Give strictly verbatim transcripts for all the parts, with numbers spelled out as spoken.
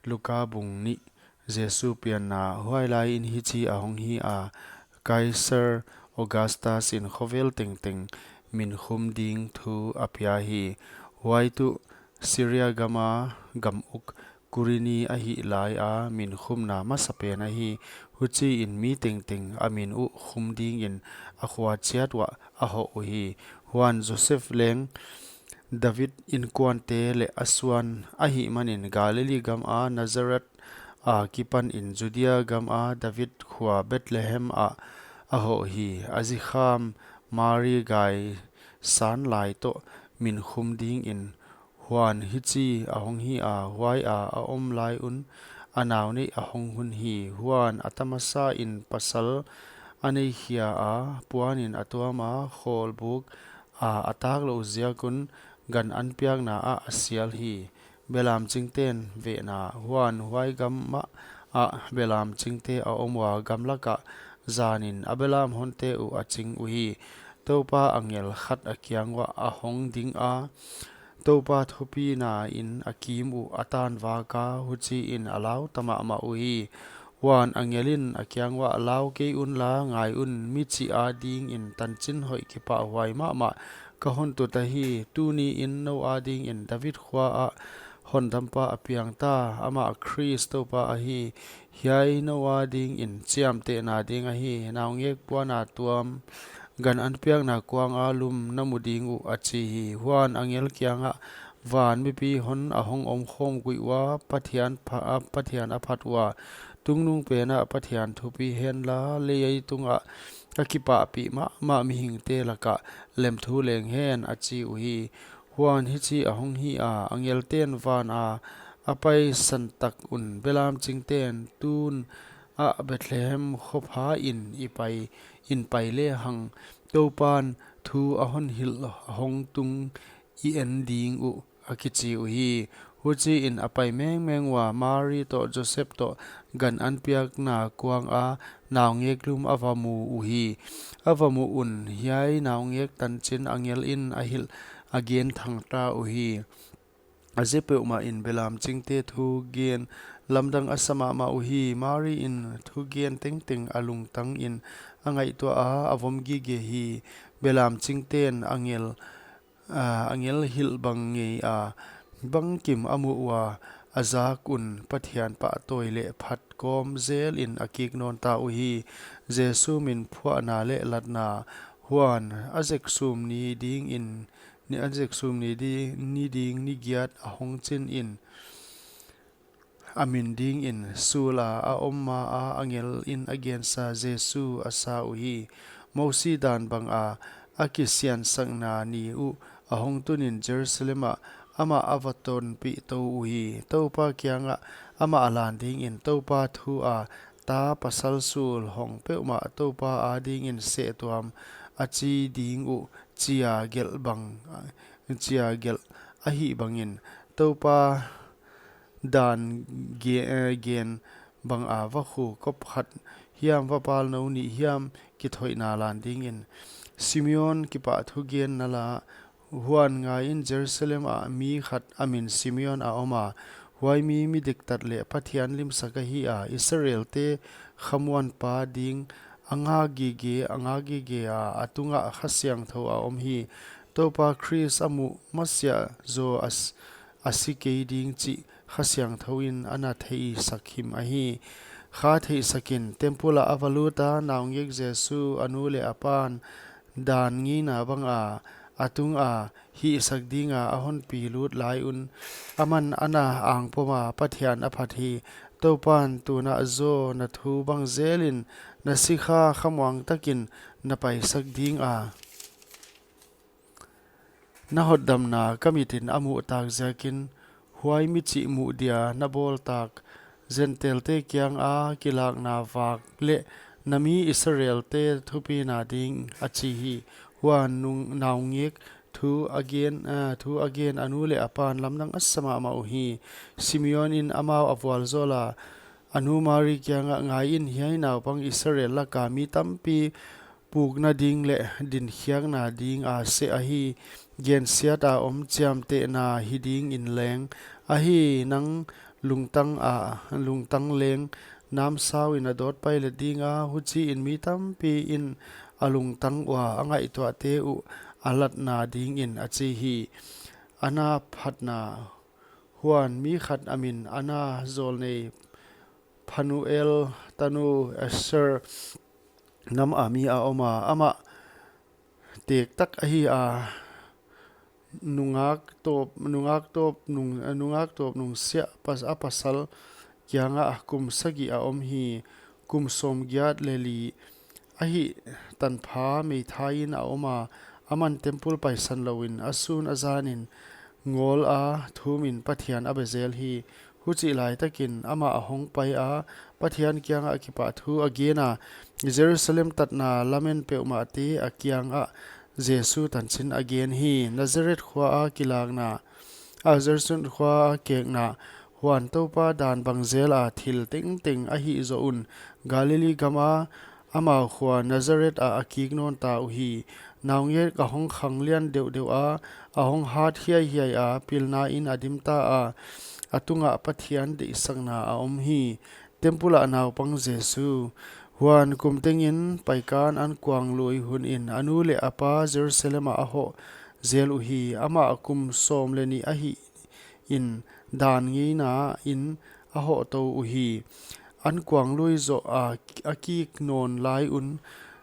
Luka bung nih. Jesu pianna. Huailai in hichi ahong hi a, Kaisar Augustus in khovel tengteng min khum ding thu a pia hi. Huai tuh Syria gam a gam uk Kurini ahih lai a min khumna masapen ahi. Huchiin mi tengteng a min uh khum dingin a khua chiat uah a hoh uhi. Huan Joseph leng David inkuante leh a suan ahih manin Galilee gam a Nazareth a kipanin Judea gam a David khua Bethlehem ah a hoh hi. A zikham Mari gai san lai toh min khum dingin. Huan hichi ahong hi a, huai a a om lai un a nau neih ahong hun hi. Huan a tamasa in pasal a nei khia a, puanin a tuam a, khawlbuk a a tak louh ziak un gan an piakna ah a sial hi. Belam chingten vehna. Huan huai gam ah belam chingte a om ua, gamlak ah zanin a belam honte uh a ching uhi. Toupa angel khat a kiang uah ahong ding a, Toupa thupina in a kim uh a tanvak a, huchiin a lau ta mahmah uhi. Huan angel in a kiang uah, Lau kei unla, ngai un, michih adingin tanchin hoih kipahhuai mahmah ka hon tut ahi. Tuniin nou adingin David khua ah hondampa a piang ta, amah Khrist Toupa ahi. Hiai nou adingin chiamtehna ding ahi, naungek puana tuam, gan an piakna kuang a lum na mu ding uh, a chi hi. Huan angel kiangah, Van mipi hon ahong omkhawm guih ua, Pathian pha-, a, Pathian a phat ua, tungnungpen ah Pathian thupi henla, leitung ah a kipahpih mahmah mihingte lakah lemthu leng hen, a chi uhi. Huan hichi ahong hi a, angelten van a a paisan tak un belam chingten, Tun ah Bethlehem khopha in i pai, in pai lehang, Toupan thu a hon hilh hong tung i en ding uh, a kichi uhi. Huchiin a pai mengmeng ua, Mari toh Joseph toh gan an piakna kuang a naungek lum a va mu uhi. A va muh un, hiai naungek tanchin angel in a hilh a gen thangta uhi. A ze peuhmah in belam chingte thugen lamdang a sa mahmah uhi. Mari in thugen tengteng a lungtang in a ngaihtuah a, a vom gige hi. Belam chingten angel, a, angel hilh bang ngei a bangkim a muh ua, a zak un Pathian pahtawi leh phat kawm zel in a kik nawn ta uhi. Jesu min phuahna leh latna. Huan a zek sum ni dingin, ni a zek sum ni di, ni ding ni giat ahong chin in, a min dingin sul a a om ma a angel in a gensa Jesu a sa uhi. Mosi dan bang a a kisiansakna ni uh ahong tunin Jerusalem ah amah a va tonpih tou uhi. Toupa kiangah amah a lan dingin, Toupa thu a ta pasal sul hong peuhmah Toupa adingin sehtuam a chi ding uh, chia gelh bang, chia gelh ahih bangin, Toupa dan ge-, eh, gen bang a vakhu kop khat hiam, vapal nou nih hiam kithoihna lan dingin Simeon kipahthugenna la. Huan ngaiin, Jerusalem ah mi khat a min Simeon a om a, huai mi mi diktat leh Pathian limsak ahi a, Israelte khamuanpa ding a ngak gige, a ngak gige a, a tungah Kha Siangthou a om hi. Toupa Khrist a muh masiah zaw a s-, a si kei ding chih Kha Siangthou in a na theihsak him ahi. Kha theihsak in temple ah a va lut a, naungek Jesu a nu leh a pan dan ngeina bang a, a tung a hihsak ding a a hon pi lut lai un, aman a na angpom a, Pathian a phat hi. Toupan tun ah zaw na thu bang zelin na sikha khamuang takin na paisak ding a, na hotdamna ka mitin a muh tak ziakin, huai michih muh dia na bawl tak, Gentile-te kiang a kilakna vak leh na mi Israel-te thupina ding, a chi hi. Huan nung-, naungek thu a gen, ah, thu a gen a nu leh a pan lamdang a sa mahmah uhi. Simeon in amau a vualzawl a, a nu Mari kiangah, Ngaiin, hiai naupang Israel laka mi tampi pukna ding leh dinkhiakna ding a seh ahi, gensiat a om chiamtehna hi dingin leng ahi. Nang lungtang a, lungtang leng namsau in a dawt pailet ding a, huchiin mi tampi in a lungtang ua a ngaihtuahte uh a latna dingin, a chi hi. Anna phatna. Huan mi khat a min Anna zawlnei Phanuel tanu Esther nam a mi a om a, amah tektak ahi a, nungak tawp, nungak tawp nung, nungak tawp nungsiah pas, a pasal kiangah kum sagih a om hi. Kum sawmgiat leh li ahih tanpha meithaiin a om a, aman temple paisan louin a sun a zanin ngawl a thumin Pathian a be zel hi. Huchih laitakin amah a hong pai a, Pathian kiangah kipahthu a gen a, Jerusalem tatna lamen peuhmahte a kiangah Jesu tanchin a gen hi. Nazareth khua a kilakna, a Jerusalem khua a kekna. Huan Toupa dan bang zel a thil tengteng a hih zoh un Galilee gam a amau khua Nazareth ah a kik nawn ta uhi. Naungek a hong khang lian deuhdeuh a, a hong hat hiaihiai a, pilna in a dim ta a, a tungah Pathian deihsakna a om hi. Temple ah naupang Jesu. Huan kum tengin paikan ankuang lui hunin a nu leh a pa Jerusalem ah a hoh zel uhi. Amah kum sawm leh nih ahih in dan ngeina in a hoh tou uhi. Ankuang lui zoh a, a kik nawn lai un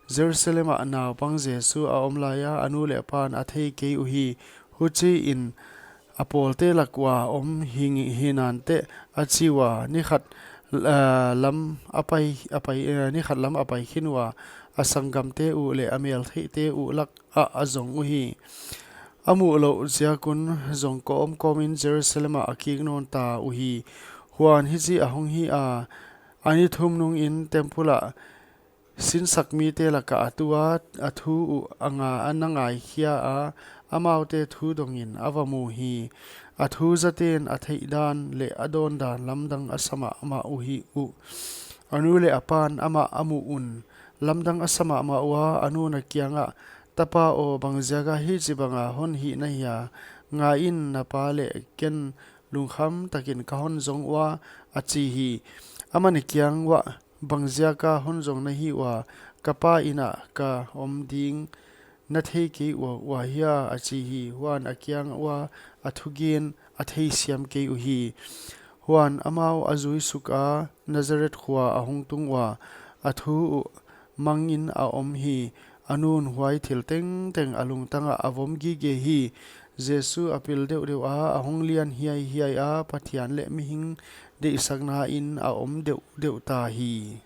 Jerusalem ah naupang Jesu a om lai a, a nu leh a pan a thei kei uhi. Huchiin a pawlte lak ua om hi, hi nanteh, a chi ua, ni khat, ah, lam a pai, a pai, eh, ni khat lam a pai khin ua, a sanggamte uh leh a meltheihte uh lak ah a zong uhi. A muh louh ziak un zong kawmkawmin Jerusalem ah a kik nawn ta uhi. Huan hichi a hong hi a, a ni thum nungin temple ah sinsak mite lakah a tu a, a thu uh a nga, a na ngaikhia a, amaute thu dongin a va mu hi. A thu zaten a theih dan leh a dawn dan lamdang a sa mahmah uhi uh. A nu leh a pan amah a muh un lamdang a sa mahmah ua, a nun a kiangah, Tapa aw, bangziaka hichibanga hon hih na hia? Ngaiin, na pa leh ken lungkham takin ka hon zong ua, a chi hi. Aman a kiang uah, Bangziaka hon zong na hi ua? Ka pa inn ah ka om ding na thei kei ua, ua hia? a chi hi. Huan a kiang ua a thugen a theisiam kei uhi. Huan amau a zui suk a, Nazareth khua a hong tung ua, a thu uh mangin a om hi. A nun huai thil tengteng a lungtangah a vom gige hi. Jesu a pil deuhdeuh a, a hong lian hiaihiai a, Pathian leh mihing deihsakna in a om deuhdeuh ta hi.